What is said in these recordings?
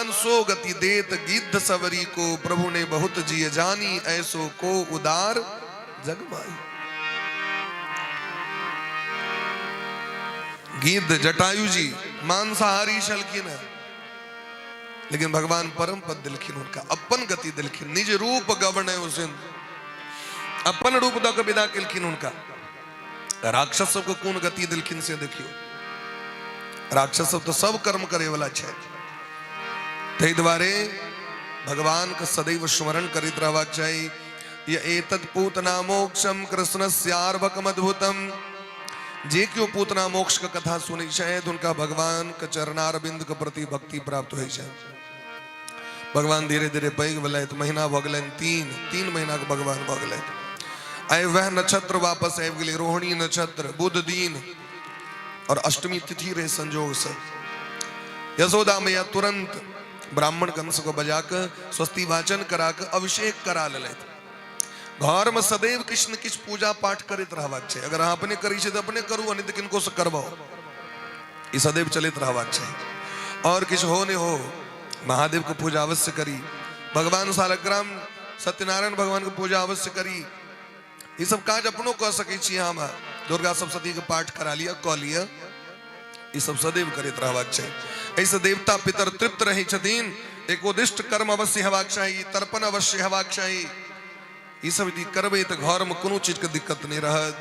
भगवान सो गति देत गिद्ध सवरी को, प्रभु ने बहुत जिय जानी, ऐसो को उदार जगमाई। गिद्ध जटायु जी मांसाहारी छलखिन है, लेकिन भगवान परम पद दिलखिन, हुनका अपन गति दिलखिन, निज रूप गवण उसिन, अपन रूप दऽ कऽ विदा केलखिन हुनका। राक्षस सबके कोन गति देलखिन से देखियौ। राक्षस सब तऽ सब कर्म करे वाला छै। ताहि दुआरे भगवान के सदैव स्मरण करैत रहबाक चाही। य एतत् पूतना मोक्षम कृष्णस्यार्भकमद्भुतम। जे केओ पूतना मोक्ष के कथा सुनै छथि हुनका भगवान के चरणारविंद के प्रति भक्ति प्राप्त होइ छनि। भगवान धीरे धीरे पैघ भेलथि, महीना भऽ गेलनि, तीन तीन महीना के भगवान भऽ गेलथि। आइ वएह नक्षत्र वापस आबि गेलै, रोहिणी नक्षत्र, बुध दिन और अष्टमी तिथि रहे संजोग से। यशोदा मैया तुरंत ब्राह्मण कंस को बजा के स्वस्ति वाचन करा के अभिषेक करा लेलथि। घर में सदैव किछु ने किछु पूजा पाठ करैत रहबाक छै। अगर अहाँ अपने करै छियै तऽ अपने करू, आ नहि तऽ किनको से करबाउ। ई सदैव चलैत रहबाक छै। और किछु हो नहि हो, महादेव के पूजा अवश्य करी, भगवान सालग्राम सत्यनारायण भगवान के पूजा अवश्य करी। ई सब काज अपनो कऽ सकै छी हम। दुर्गा सप्तशती के पाठ करा लिअ, कऽ लिअ। ई सब सदैव करैत रहबाक छै। एहिसँ देवता पितर तृप्त रहै छथिन। एकोदिष्ट कर्म अवश्य हेबाक चाही, तर्पण अवश्य हेबाक चाही। ई सब यदि करबै तऽ घरमे कोनो चीजके दिक्कत नहि रहत।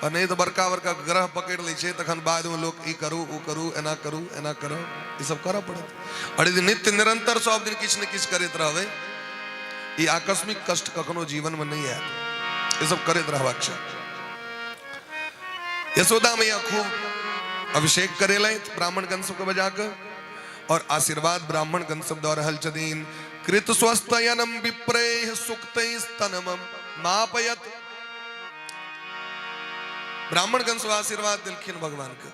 आ नहि तऽ बड़का बड़का ग्रह पकड़ि लै छै, तखन बादमे लोक ई करू ओ करू एना करू एना करू, ई सब करऽ पड़त। आओर यदि नित्य निरंतर सब दिन किछु ने किछु करैत रहबै, ई आकस्मिक कष्ट कखनो जीवनमे नहि आयत। ई सब करैत रहबाक छै। यशोदा मैया खूब अभिषेक करेलथि ब्राह्मणगण सबके बजा कऽ और आशीर्वाद ब्राह्मणगण सब दऽ रहल छथिन। कृत स्वस्थयनम विप्रैः सुक्तैः स्तनमम मापयत। ब्राह्मणगण सब आशीर्वाद देलखिन भगवान के।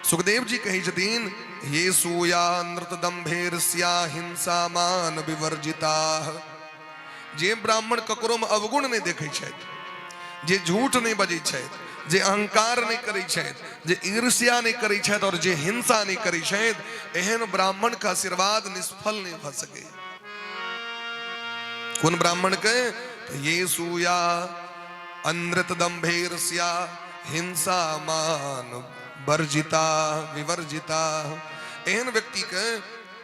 सुखदेव जी कहै छथिन, ये सूया नृत दंभेरस्या हिंसा मान विवर्जिता। जे ब्राह्मण ककरो में अवगुण नहीं देखै छथि, जे झूठ नहीं बजै छथि, जे अहंकार नहीं करै छथि, जे ईर्ष्या नहीं करै छथि और जे हिंसा नहीं करै छथि, एहन ब्राह्मण के आशीर्वाद निष्फल नहीं भऽ सकै। कोन ब्राह्मण के? ये सूया अनृत दंभेरस्या हिंसा मान वर्जिता विवर्जिता। एहन व्यक्ति के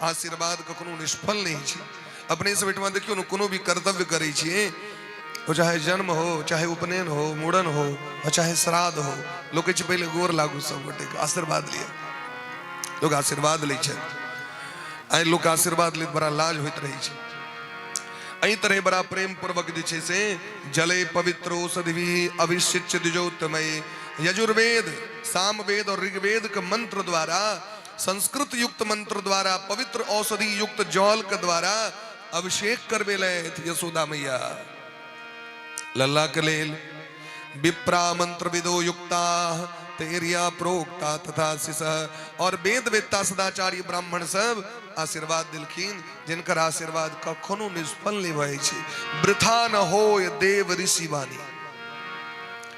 आशीर्वाद कखनो निष्फल नहीं छै। अपने सब एहिठमा देखियौ ने, कोनो भी कर्तव्य करै छियै, ओ चाहे जन्म हो, चाहे उपनयन हो, मूड़न हो, और चाहे श्राद्ध हो, लोक कहै छै पहिले गोर लागू, सब गोटेके आशीर्वाद लिअ। लोक आशीर्वाद लै छै। आइ लोक आशीर्वाद लैत बड़ा लाज होइत रहै छै। एहि तरह बड़ा प्रेम पूर्वक जे छै से जले पवित्र औषधि अभिषिच्य द्विजोत्तमय यजुर्वेद, सामवेद और ऋग्वेद के मंत्र द्वारा, संस्कृत युक्त मंत्र द्वारा, पवित्र औषधि युक्त जल के द्वारा अभिषेक करबेलथि यशोदा मैया लल्ला के लेल। विप्रा मंत्र विदो युक्ता तेरिया प्रोक्ता तथा शिष। और वेद वेत्ता सदाचारी ब्राह्मण सब आशीर्वाद दिलखिन, जिनकर आशीर्वाद कखनो निष्फल नहीं भए छै। वृथा न हो देव ऋषि वाणी,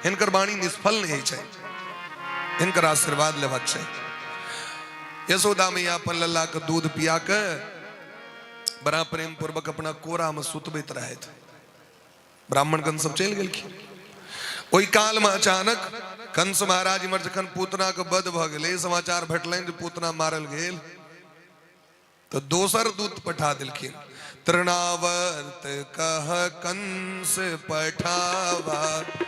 हिनकर वाणी निष्फल नहीं छै, हिनकर आशीर्वाद लेबाक छै। यशोदा मैया अपन लल्ला के दूध पिया के बड़ा प्रेम पूर्वक अपना कोरा में सुतबैत रहथि। ब्राह्मणगण सब चलि गेलखिन। ओहि काल में अचानक कंस महाराज इमहर जखन पूतना के वध भऽ गेलै, समाचार भेटलनि जे पूतना मारल गेल, तो दोसर दूत पठा दिलखिन। तृणावर्त कह कंस पठावा,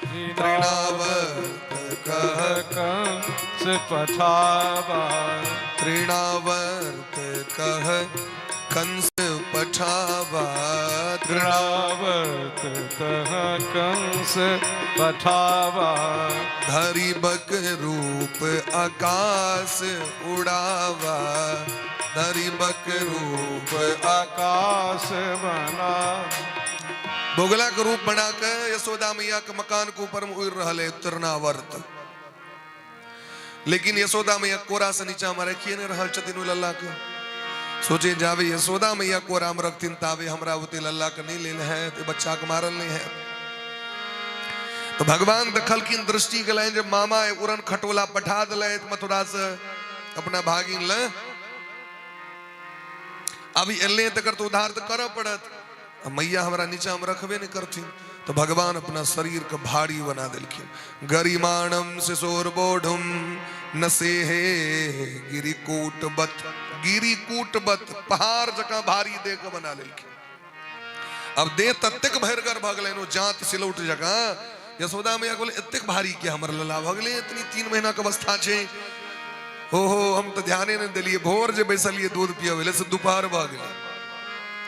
तृणावर्त कह कंस पठावा, तृणावर्त कह कंस पठावा, तृणावर्त कह कंस पठावा, धरि बक रूप आकाश उड़ावा, धरि बक रूप आकाश बना। बोगला के रूप बना के यशोदा मैया के मकान के ऊपर में उड़ रहा है तृणावर्त। लेकिन यशोदा मैया कोरा से नीचा में रखिए नहीं रहल छथिन लल्ला के। सोचे जावे यशोदा मैया कोरा में रखथिन तावे हमरा ओते लल्ला के नहीं लेल है, तो बच्चा के मारल नहीं है। तो भगवान देखलखिन, दृष्टि गेलनि जे मामा उड़न खटोला पठा दिलथि मथुरा से अपना भागिन ले। अभी एलै तकर तऽ उद्धार तऽ करऽ पड़त। आ मैया हमरा नीचामे रखबे नहि करथिन, तऽ भगवान अपना शरीरके भारी बना देलखिन। गरिमाणम शिशोर बोढ़ुम न सेहे गिरिकूटबत, गिरिकूटबत पहाड़ जकाँ भारी देह के बना लेलखिन। अब देह ततेक भरिगर भऽ गेलनि, ओ जाँत सिलौट जकाँ। यशोदा मैया बोले एतेक भारी के हमर लला भऽ गेलै, एतनी 3 महीना के अवस्था छै। हो हो, हम तऽ ध्याने नहि देलियै, भोर जे बैसलियै दूध पियबै लए से दुपहर भऽ गेलै।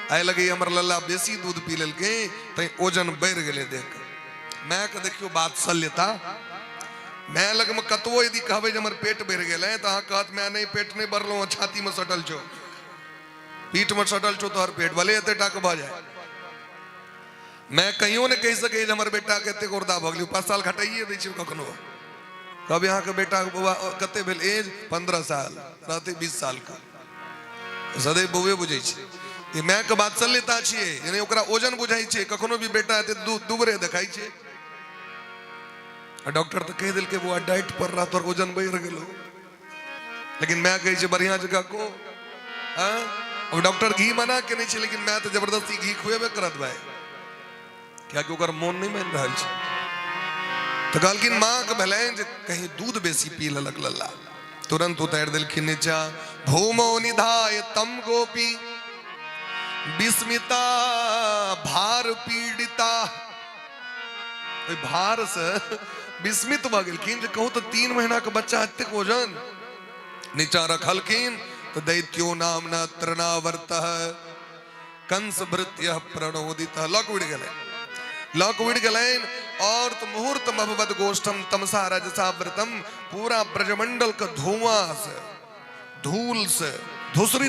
आइ लगैए हमर लल्ला बेसी दूध पी लेलकै तैं ओजन बढ़ि गेलै देह के। मायके देखियौ वात्सल्यता, माय लगमे कतबो यदि कहबै जे हमर पेट बढ़ि गेलै तऽ अहाँ कहत माय नहि पेट नहि बढ़लौ, छातीमे सटल छौ, पीठमे सटल छौ तोहर पेट, भले एते टाके भऽ जाय। मैं कहियो नहि कहि सकै जे हमर बेटाके एतेक औरदा भऽ गेलै, 5 साल घटाइए दै छै कखनो। कहबै अहाँके बेटाके बौआ कते भेल एज? 15 साल, रहतै 20 सालके, सदैव बौए बुझै छै। ई मायके वात्सल्यता छियै, यानी ओकरा ओजन बुझाइ छै, कखनो भी बेटा एते दुबरे देखाइ छै। आ डॉक्टर तऽ कहि देलकै बौआ डाइट पर रह, तोहर ओजन बढ़ि गेलौ। लेकिन माय कहै छै बढ़िया जगह को। हाँ, अब डॉक्टर घी मना केने छै, लेकिन माय तऽ जबरदस्ती घी खुएबे करत भाय, कियाकि ओकर मोन नहि मानि रहल छै। तऽ कहलखिन माँ के भेलनि जे कहीं दूध बेसी पी लेलक लल्ला। तुरंत उतारि देलखिन नीचा। भूमौ निधाय तम गोपी विस्मिता भार पीड़िता। ओहि भार से विस्मित भऽ गेलखिन जे कहू तऽ 3 महीना के बच्चा एतेक वजन। नीचा रखलखिन तऽ दैत्यो नाम न तृणावर्त कंस भृत्य प्रणोदित। लक उड़ि गेलै, लक उड़ि गेलनि। और तऽ मुहूर्त मभवद गोष्ठम तमसा रजसा व्रतम, पूरा ब्रजमंडल के धुआं से धूल से धूसरित